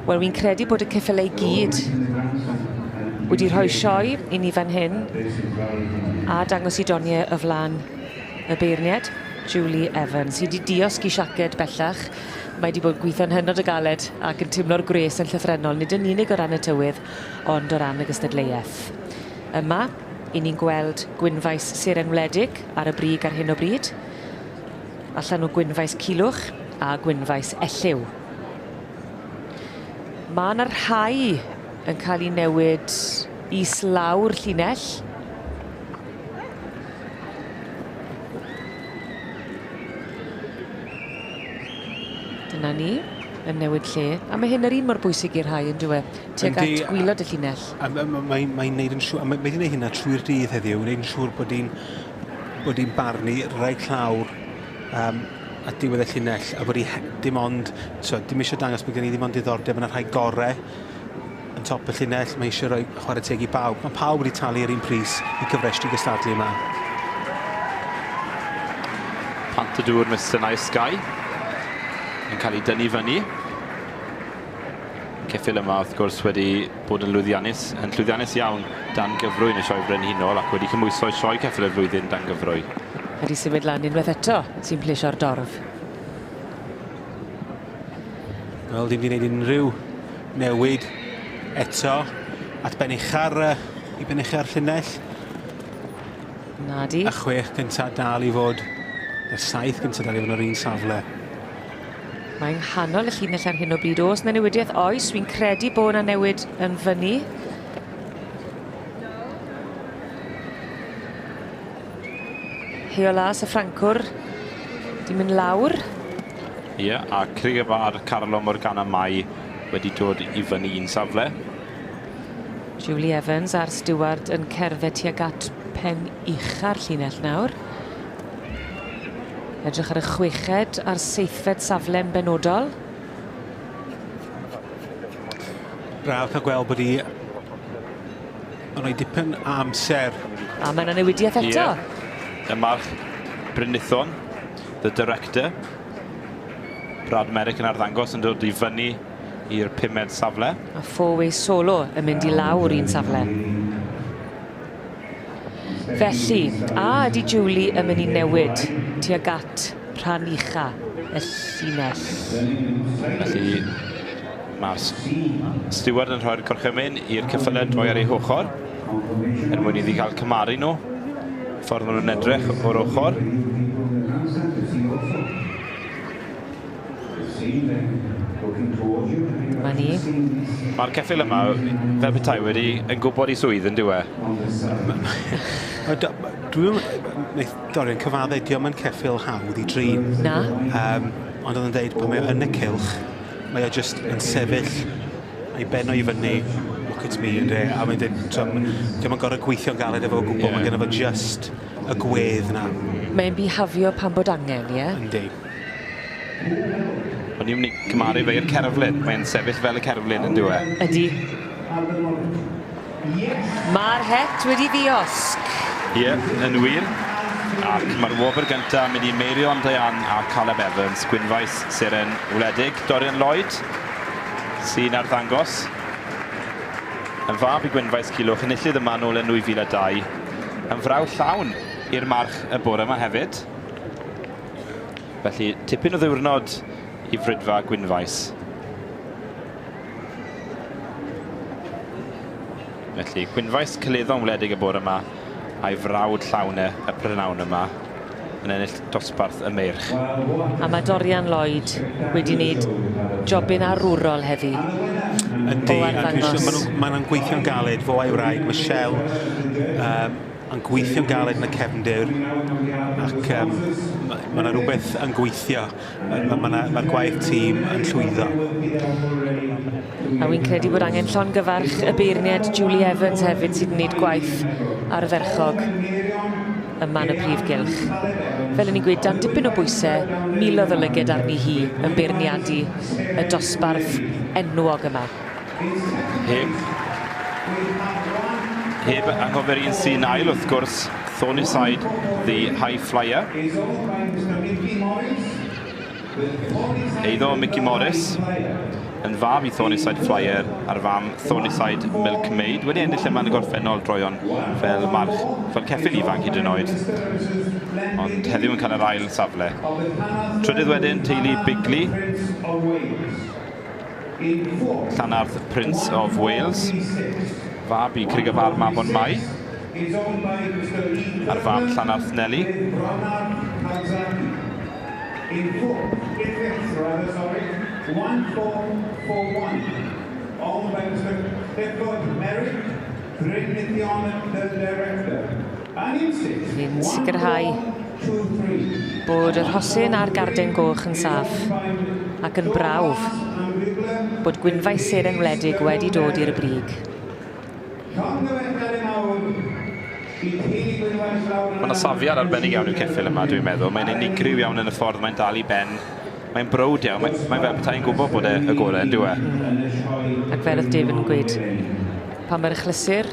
Wel, wi'n credu bod y ceffylau i gyd wedi rhoi sioe i ni fan hyn a dangos i doniau o flaen y beirniad, Julie Evans, sydd wedi diosg i siaced bellach. Mae wedi bod yn gweithio'n hynod o galed ac yn teimlo'r gwres yn llythrennol, nid yn unig o ran y tywydd, ond o ran y gystadleuaeth. Yma, i ni'n gweld Gwynfaes Seren Wledig ar y brig ar hyn o bryd. Allan o Gwynfaes Culhwch a Gwynfaes Elliw. Mae yna rhai yn cael eu newid islaw'r llinell. Dyna ni, yn newid lle. A mae hyn yr un mor bwysig i'r rhai yn dyw e, tuag at gwylod y llinell. A mae'n mae neud yn siŵr, mae wedi gwneud hynna trwy'r dydd heddiw, wneud yn siŵr bod hi'n bod hi'n barnu reit llawr um, at diwedd y llinell a bod hi dim ond, so, dim eisiau dangos bod gen i ddim ond diddordeb yn y rhai gorau yn top y llinell, mae eisiau rhoi chwarae teg i bawb. Mae pawb wedi talu yr un pris i cyfrestru gystadlu yma. Pant y dŵr Mr Nice Guy yn cael ei dynnu fyny. Ceffyl yma wrth gwrs wedi bod yn lwyddiannus, yn llwyddiannus iawn dan gyfrwy yn y Sioe Frenhinol ac wedi cymhwyso i Sioe Ceffyl y Flwyddyn dan gyfrwy. Wedi symud lan unwaith eto, sy'n plesio'r dorf. Wel, dim wedi gwneud unrhyw newid eto at ben ucha'r, i ben ucha'r llinell. Nadi. Y chwech gyntaf dal i fod, y saith gyntaf dal i fod yn yr un safle. Mae yng nghanol y llinell ar hyn o bryd. Oes 'na newidiaeth? Oes, fi'n credu bod 'na newid yn fyny. Heol Las y Ffrancwr 'di mynd lawr. Ie, yeah, a Crig y Bar, Carlo Morgana Mai wedi dod i fyny un safle. Julie Evans a'r stiward yn cerdded tuag at pen ucha'r llinell nawr. Edrych ar y chweched a'r seithfed safle'n benodol. Braf cael gweld bod hi yn rhoi dipyn o amser. A mae yna newidiaeth eto. Yeah. Y march Brynithon, the director. Brad Merrick yn arddangos yn dod i fyny i'r pumed safle. A four-way solo yn mynd i lawr un safle. Felly, a ydy Julie yn mynd i newid tuag at rhan ucha y llinell? Felly, mae'r steward yn rhoi'r gorchymyn i'r ceffylau droi ar eu hochr, er mwyn iddi gael cymaru nhw, ffordd maen nhw'n edrych o'r ochr. Dyma ni. Mae'r ceffyl yma, fel petai, wedi yn gwybod ei swydd yn dyw e? Dwi'n... Wnaeth Dorian cyfadde, diolch yn ceffyl hawdd i drin. Na. Um, ond oedd yn dweud pan mae o yn y cylch, mae o just yn sefyll a'i ben o i fyny, look at me, ynddo, a mae'n dweud, diolch yn gorfod gweithio'n galed efo o gwbl, yeah. mae genno fo just y gwedd na. Mae'n bihafio pan bod angen, ie? Yeah? Yndi. O'n i'n mynd i cymharu fe i'r cerflun. Mae'n sefyll fel y cerflun yn dyw e? Ydy. Mae'r het wedi ddiosg. Ie, yn wir. Ac mae'r wobr gyntaf yn mynd i Meirion Diane a Caleb Evans, Gwynfaes Seren Wledig. Dorian Lloyd sy'n arddangos. Yn fab i Gwynfaes Culhwch, enillydd yma nôl yn 2002. Yn fraw llawn i'r march y bore yma hefyd. Felly, tipyn o ddiwrnod i Fridfa Gwynfaes. Felly, Gwynfaes Caleddon wledig y bore yma a'i frawd llawn e y prynhawn yma yn ennill dosbarth y meirch. A mae Dorian Lloyd wedi wneud jobyn arwrol heddi. Yndi, a dwi'n siŵr maen nhw'n ma nhw gweithio'n galed, fo a'i wraig, Michelle, um, yn gweithio'n galed yn y cefndir ac um, mae yna rhywbeth yn gweithio. Mae'r ma, ma, ma gwaith tîm yn llwyddo. A wy'n credu bod angen llongyfarch y beirniad Julie Evans hefyd sydd yn gwneud gwaith ardderchog yma yn y prif gylch. Fel o'n i'n gweud, dan dipyn o bwysau, miloedd o lyged arni hi yn beirniadu y dosbarth enwog yma. Heb, heb anghofio'r un sy'n ail wrth gwrs, Thornyside, the High Flyer. Eiddo Mickey Morris. Yn fab i Thornyside Flyer a'r fam Thornyside Milkmaid. Wedi ennill yma yn y gorffennol droeon fel march, fel ceffyl ifanc hyd yn oed. Ond heddiw yn cael yr ail safle. Trydydd wedyn, teulu Bigley. Llanarth Prince of Wales. Fab i Crug-y-Bar Mabon Mai. A'r fam Llanarth Nelly. In fourth, in fifth rather, sorry, 1441, owned by Mr. Clifford Merrick, Brynmithion, the director. And in sixth, Ni'n sicrhau bod yr rhosyn a'r garden goch yn saff ac yn brawf bod Gwynfaes Seren Wledig wedi dod i'r brig. Mae yna safiad arbennig iawn i'w ceffyl yma, dwi'n meddwl. Mae'n unigryw iawn yn y ffordd mae'n dal i ben. Mae'n browd iawn, mae, mae fel petai'n gwybod bod e y gorau, yn dyw e? Ac fel oedd David yn gweud, pan mae'r achlysur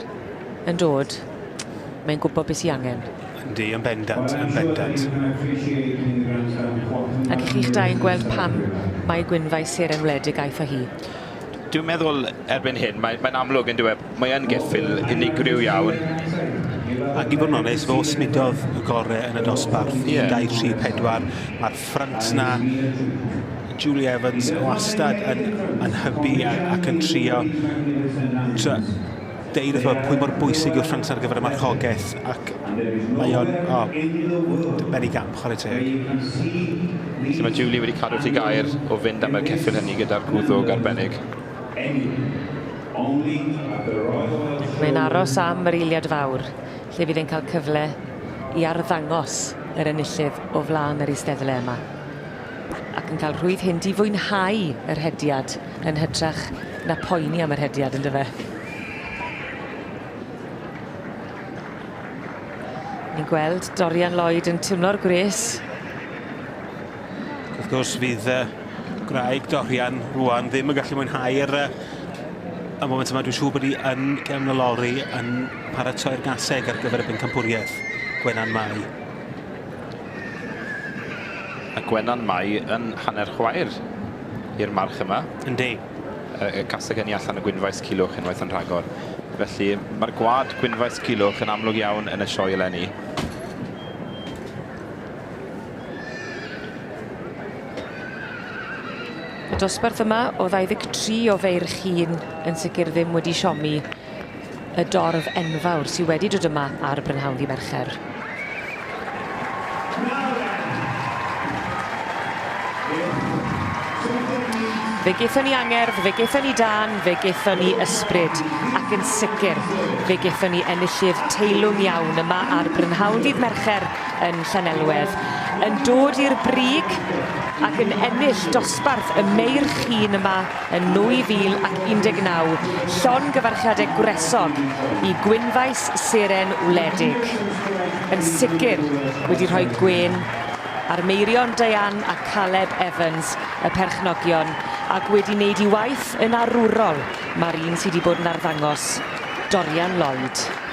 yn dod, mae'n gwybod beth sy'n angen. Yndi, yn bendant, yn bendant. Ac i chi'ch dau yn gweld pam mae Gwynfaes Seren Wledig aeth â hi. Dwi'n meddwl erbyn hyn, mae'n mae amlwg yn dweud, mae yn geffyl unigryw iawn. Ac i fod yn onest, fo symudodd y gorau yn y dosbarth. 1, 2, 3, 4. Mae'r ffrynt na, Julie Evans wastad yn, yn hybu ac yn trio deud wrth pwy mor bwysig yw'r ffrynt ar gyfer y marchogaeth ac mae o'n oh, ben i gamp, chwarae teg. Felly mae Julie wedi cadw wrth ei gair o fynd am y ceffyl hynny gyda'r gwddwg arbennig. Mae'n aros am yr eiliad fawr, lle fydd e'n cael cyfle i arddangos yr enillydd o flaen yr eisteddle yma. Ac yn cael rhwydd hynt i fwynhau yr hediad yn hytrach na poeni am yr hediad, yndyfe? Ni'n gweld Dorian Lloyd yn teimlo'r gwres. Wrth gwrs, fydd uh, gwraig Dorian rwan ddim yn gallu mwynhau'r uh, y moment yma. Dwi'n siŵr bod hi yn gefn y lori yn paratoi'r gaseg ar gyfer y bencampwriaeth Gwenan Mai. A Gwenan Mai yn hanner chwaer i'r march yma. Yndi. Y, y caseg hynny allan y Gwynfaes Cilwch unwaith yn rhagor. Felly mae'r gwad Gwynfaes Cilwch yn amlwg iawn yn y sioe eleni. Y dosbarth yma o 23 o feirch hŷn yn sicr ddim wedi siomi y dorf enfawr sydd wedi dod yma ar brynhawn ddi Mercher. Fe gethon ni angerdd, fe gethon ni dân, fe gethon ni ysbryd, ac yn sicr fe gethon ni enillydd teilwng iawn yma ar brynhawn ddydd Mercher yn Llanelwedd. Yn dod i'r brig ac yn ennill dosbarth y meirch hŷn yma yn 2019, llongyfarchiadau gwresog i Gwynfaes Seren Wledig. Yn sicr wedi rhoi gwên ar Meirion, Diane a Caleb Evans, y perchnogion, ac wedi wneud i waith yn arwrol mae'r un sydd wedi bod yn arddangos, Dorian Lloyd.